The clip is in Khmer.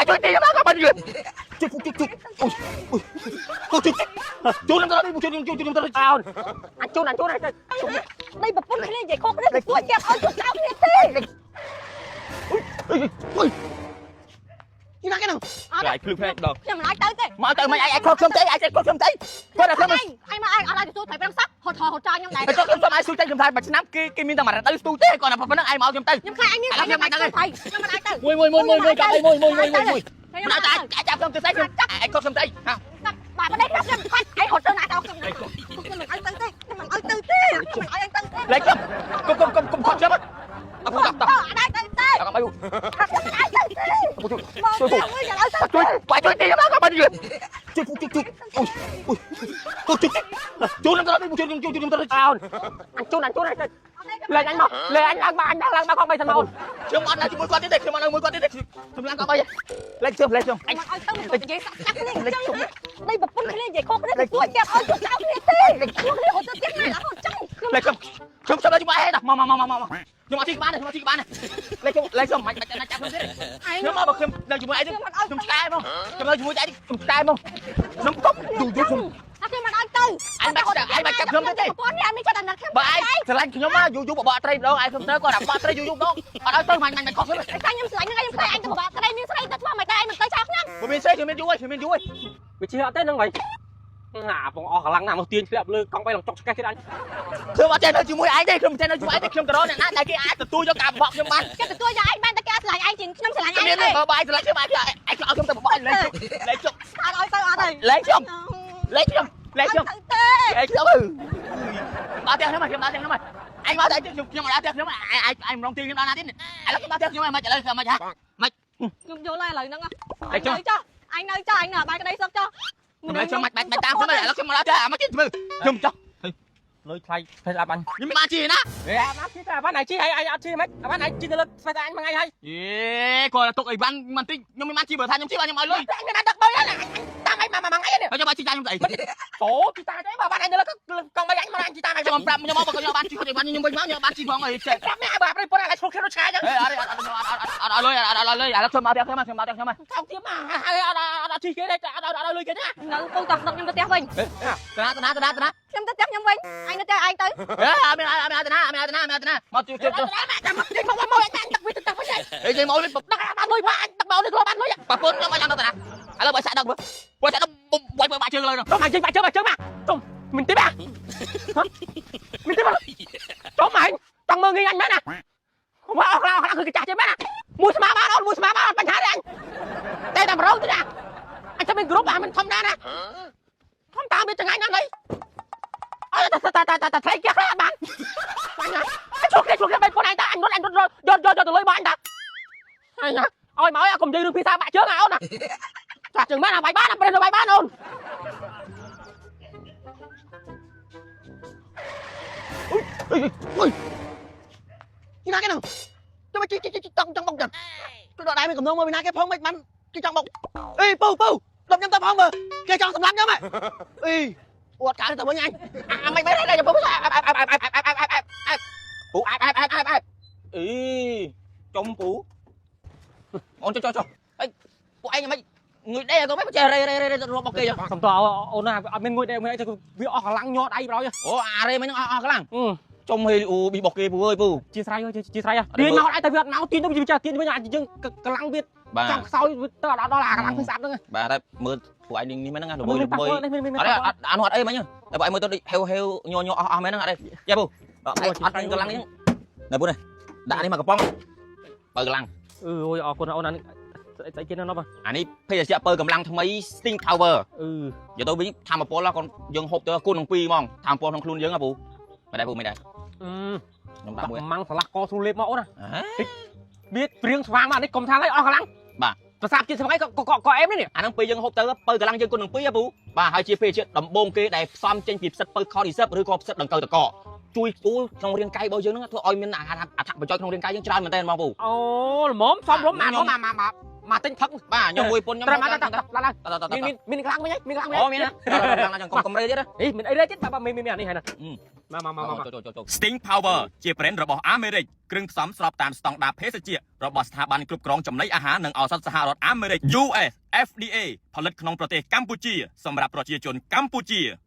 ជួយទីខ្ញុំដល់ក៏បានយឺជួយជួយជួយអូយអូយជួយជួយខ្ញុំទៅជួយជួយខ្ញុំទៅ អោនអញជូនអញជូនអញ ដីប្រពន្ធគ្នានិយាយខុសគ្នាពួកគេអត់ឲ្យជួយចោលគ្នាទេ អុយនេះណាគេហ្នឹង អត់ ឯងភ្លឺភ្នែកដល់ ខ្ញុំមិនឲ្យទៅទេ មកទៅមិនឯងឯងខុសខ្ញុំទេឯងខុសខ្ញុំទេគាត់តែខ្ញុំ ឯងឯងមកឯងអត់ឲ្យទទួលត្រីប្រឹងសោះហត់ហត់ចោលខ្ញុំដែរ តែខ្ញុំសុំឯងស៊ូចេញខ្ញុំថាមួយឆ្នាំគេគេមានតែមួយរដូវស្ទូទេគាត់តែប៉ុណ្្នឹងឯងមកខ្ញុំទៅ ខ្ញុំខ្លាចឯងមានខ្ញុំមិនឲ្យទៅខ្ញុំមិនឲ្យទៅ មួយមួយមួយមួយមួយកាប់មួយមួយមួយមួយមួយ ខ្ញុំ មិនឲ្យតែចាប់ខ្ញុំទៅស្អីខ្ញុំឯងខុសខ្ញុំទៅហ่า បាទមិនដែរខ្ញុំគាត់ឯងហត់ទៅណាទៅខ្ញុំខ្ញុំមិនឲ្យទៅទេខ្ញុំមិនឲ្យទៅទេខ្ញុំមិនឲ្យទៅទេ លេខខ្ញុំកុំកុំកុំកុំខុសខ្ញុំអត់ពូតត អត់ឲ្យទៅទេ អត់អី អត់ឲ្យទៅទេ ជួយ មក ជួយ ជួយយ៉ាងឲ្យទៅ ជួយបាយជួយទីខ្ញុំដល់ក៏បានយឺជួយជួយជួយអូយអូយជួយជួយខ្ញុំទៅជួយជួយខ្ញុំទៅ អោនអញជូនអញជូនអញលេងអញមកលេងអញឡើងមកអញឡើងមកកង់បីសិនមកអូន ខ្ញុំអត់នៅជាមួយគាត់ទេខ្ញុំអត់នៅមួយគាត់ទេខ្ញុំឡើងក៏បីលេខខ្ញុំលេខខ្ញុំ អញឲ្យទៅមិននិយាយសាក់សាក់នេះអញ្ចឹងដីប្រពន្ធគ្នានិយាយខុសគ្នាពួកគេអត់ឲ្យជួយចោលគ្នាទេគ្នាហត់ទៅទៀតណាហត់ចឹងខ្ញុំ លេខខ្ញុំខ្ញុំខ្ញុំនៅជាមួយឯងមកមកមកមកមកខ្ញុំអត់ជីក្បាលទេខ្ញុំអត់ជីក្បាលទេលេខខ្ញុំលេខខ្ញុំមិនមិនចាប់ខ្ញុំទេ ឯង ខ្ញុំមកបើខ្ញុំនៅជាមួយឯងខ្ញុំឆ្កែមកខ្ញុំនៅជាមួយឯងខ្ញុំឆ្កែមកខ្ញុំកុំយូរយូរខ្ញុំ អត់ខ្ញុំមិនឲ្យទៅ អញបាច់អញបាច់ចាប់ខ្ញុំទេ ប្រពន្ធនេះអត់មានចិត្តអាណិតខ្ញុំ បើឯងស្រឡាញ់ខ្ញុំមកយូរយូរបបកត្រីម្ដងឯងខ្ញុំត្រូវគាត់ថាបកត្រីយូរយូរម្ដងអត់ឲ្យទៅមិនមិនខុសខ្ញុំ តែខ្ញុំស្រឡាញ់នឹងឯងខ្ញុំខ្លាចឯងទៅបបកត្រីមានស្រីទៅធ្វើមិនដែរឯងមិនទៅចោលខ្ញុំ បើមានស្រីខ្ញុំមានយូរហើយខ្ញុំមានយូរហើយ វាជឿអត់ទេហ្នឹងវិញអាបងអស់កម្លាំងណាស់មកទាញធ្លាក់លើកង់បីឡើងចុកឆ្កេះទៀតអញ ខ្ញុំអត់ចេះនៅជាមួយឯងទេខ្ញុំមិនចេះនៅជាមួយឯងទេខ្ញុំទៅរកអ្នកណាដែលគេអាចទទួលយកការបបកខ្ញុំបាន គេទទួលយកឯងបានតែគេអត់ស្រឡាញ់ឯងជាងខ្ញុំស្រឡាញ់ឯង មាន ទេ បើបើឯងស្រឡាញ់ខ្ញុំឯងឯងឲ្យខ្ញុំទៅបបកលេខលេខជុក អត់ឲ្យទៅអត់ទេ លេខខ្ញុំលេខខ្ញុំលេខខ្ញុំ ទៅទេ លេខខ្ញុំដល់ផ្ទះខ្ញុំខ្ញុំដល់ផ្ទះខ្ញុំអញមកតែខ្ញុំខ្ញុំដល់ផ្ទះខ្ញុំឯងឯងម្ដងទីខ្ញុំដល់ណាទៀតឥឡូវខ្ញុំដល់ផ្ទះខ្ញុំឯងមិនឥឡូវមិនហ่ะ ខ្ញុំយល់ហើយឥឡូវហ្នឹងឯងនៅចុះឯងនៅចុះឯងនៅបាយក្តីសុខចុះ ខ្ញុំមិនបាច់តាមខ្ញុំឥឡូវខ្ញុំមកដល់ផ្ទះអាមកទៀតមើលខ្ញុំចុះ លុយថ្លៃ Face App អញ ខ្ញុំមិនបានជីណា ហេអាប់ជីតែអាបានឯងជីហើយឯងអត់ជីមិនអាបានឯងជីទៅលើ Face អញមួយថ្ងៃហើយ យេគាត់ទុកអីវ៉ាន់មិនតិចខ្ញុំមិនបានជីបើថាខ្ញុំជីបានខ្ញុំឲ្យលុយ អញមានដឹកបើហ្នឹងតាមឯងមកមួយថ្ងៃនេះ ហើយខ្ញុំបានជីតាមខ្ញុំស្អី អូជីតាមទេបើបានឯងនៅលើកង់បីអញមកអញជីតាមឯង ខ្ញុំប្រាប់ខ្ញុំមកបើខ្ញុំបានជីអីវ៉ាន់ខ្ញុំវិញមកខ្ញុំបានជីផងអីចេះ ប្រាប់នេះបើប្រាប់ឯងឈ្មោះគេរត់ឆ្ងាយចឹង ហេអត់អត់អត់អត់លុយអត់អត់លុយឥឡូវខ្ញុំមកផ្ទះខ្ញុំខ្ញុំមកផ្ទះខ្ញុំ ថោកទៀតមកហើយអត់អត់ជីគេទេអត់អត់លុយគេទេ នៅពូតោះស្ដុកខ្ញុំទៅផ្ទះវិញ តាណាតាណាតាណា ខ្ញុំទៅផ្ទះខ្ញុំវិញឯងនៅផ្ទះឯងទៅ ហេអត់មានអត់មានតាណាអត់មានតាណាអត់មានតាណាមកជួយជួយ ចាំមកចេញមកមកអញទឹកវាទឹកវិញ អីចេញមក ដឹកបានលុយផងអញដឹកមកនេះខ្លួនបានលុយ ប្រពន្ធខ្ញុំមកចាំតាណាឥឡូវបើសាក់ដឹកមើលបើសាក់ដឹកវាយបាក់ជើងលើនោះ ទុំអញចេញបាក់ជើងបាក់ជើងមកទុំមិនទេបាមិនទេបាទុំអញចង់មើលងាយអញមែនណាមកអស់ខ្លាំងខ្លាំងគឺចាស់ទេមែនណាមួយស្មាបានអូនមួយស្មាបានអត់បញ្ហាទេអញតែតែ100ទេណាអញតែមានក្រុមអាមិនធម្មតាណាធម្មតាវាចង្អាញ់ណាស់នេះអត់តែតែតែតែថ្លៃគេខ្លះបានបានណាជួគ្នាជួគ្នាបីខ្លួនឯងតាអញរត់អញរត់យកយកយកទៅលុយមកអញតាអញណាឲ្យមកឲ្យកុំនិយាយរឿងភាសាបាក់ជើងអូនណាចាស់ជើងមែនអាបាយបានអាប្រេះបាយបានអូន អុយ ពីណាគេហ្នឹងចាំមកជីជីជីចង់ចង់បុកចឹងទៅដល់ដៃមានកំណងមើលពីណាគេផងមិនបានគេចង់បុកអេពូពូដល់ខ្ញុំទៅផងមើលគេចង់សម្លាប់ខ្ញុំហ៎អេអត់កើតទៅវិញអញ អាមិនមិនដែរពូអែបអែបអែបអែបអែបអែបអែបអែបអែបពូអែបអែបអែបអែបអែប អីចំពូអូនចុះចុះចុះអីពួកឯងមិនងុយដេក៏មិនចេះរេរេរេរាប់មកគេ សំតអូនណាអត់មានងួយដែរមានអីទៅវាអស់កម្លាំងញ័រដៃប្រយ អូអារេមិនអស់អស់កម្លាំងចំហេអូប៊ីបុកគេពូអើយពូ ជាស្រ័យជាស្រ័យទាញមកអត់ទៅវាអត់មកទាញទៅវាចាទាញវិញអាចយើងកម្លាំងវា បាទ ចង់ខ្សោយទៅដល់ដល់អាកម្លាំងវាស្អាតហ្នឹង បាទតែមើលពួកឯងនេះមែនហ្នឹងល្បីល្បី មាន អត់អត់អានោះអត់អីមិញតែពួកឯងមើលទៅដូចហេវហេវញញអស់អស់មែនហ្នឹងអត់អីយ៉ាពូអត់កម្លាំងនេះណែពូនេះដាក់នេះមកកំប៉ុងបើកម្លាំង អឺអូយអរគុណអូនអានេះស្អីគេនៅនោះ អានេះភេសជ្ជៈបើកម្លាំងថ្មី Sting Power អឺ យកទៅវិញធម្មពលកូនយើងហូបទៅគុណនឹង2ហ្មងធម្មពលក្នុងខ្លួនយើងហ៎ពូមិនដែរពូមិនដែរ អឺ ខ្ញុំដាក់មួយ ម៉ាំងឆ្លាស់កស្រួលលេបមកអូនណាវាព្រៀងស្វាងមកនេះកុំថាឡើយអស់កម្លាំងបាទប្រសាទជាស្មៃក៏ក៏អែមនេះ អាហ្នឹងពេលយើងហូបទៅបើកម្លាំងយើងគុណនឹង2ហ៎ពូបាទហើយជាភេសជ្ជៈដំបូងគេដែលផ្សំចេញពីផ្សិតពៅខឌីសឹបឬក៏ផ្សិតដង្កូវតកជួយពូក្នុងរាងកាយរបស់យើងហ្នឹងធ្វើឲ្យមានអាហារអត្ថប្រយោជន៍ក្នុងរាងកាយយើងច្រើនមែនតើហ្មងពូ អូល្មមសំរុំមកមកមកមកទិញផឹក បាទខ្ញុំមួយពុនខ្ញុំ ត្រឹមមកតឡើងមានមានមានខ្លាំងវិញមានខ្លាំងវិញ អូមានណាខ្លាំងណាស់កុំកុំរេទៀត អេមានអីរេទៀតបាទមានមានអានេះហើយណា មកមកមកមក ចូលចូលចូល Sting Power ជា brand របស់អាមេរិកគ្រឿងផ្សំស្របតាមស្តង់ដារភេសជ្ជៈរបស់ស្ថាប័នគ្រប់គ្រងចំណីអាហារនិងឱសថសហរដ្ឋអាមេរិក US FDA ផលិតក្នុងប្រទេសកម្ពុជាសម្រាប់ប្រជាជនកម្ពុជា។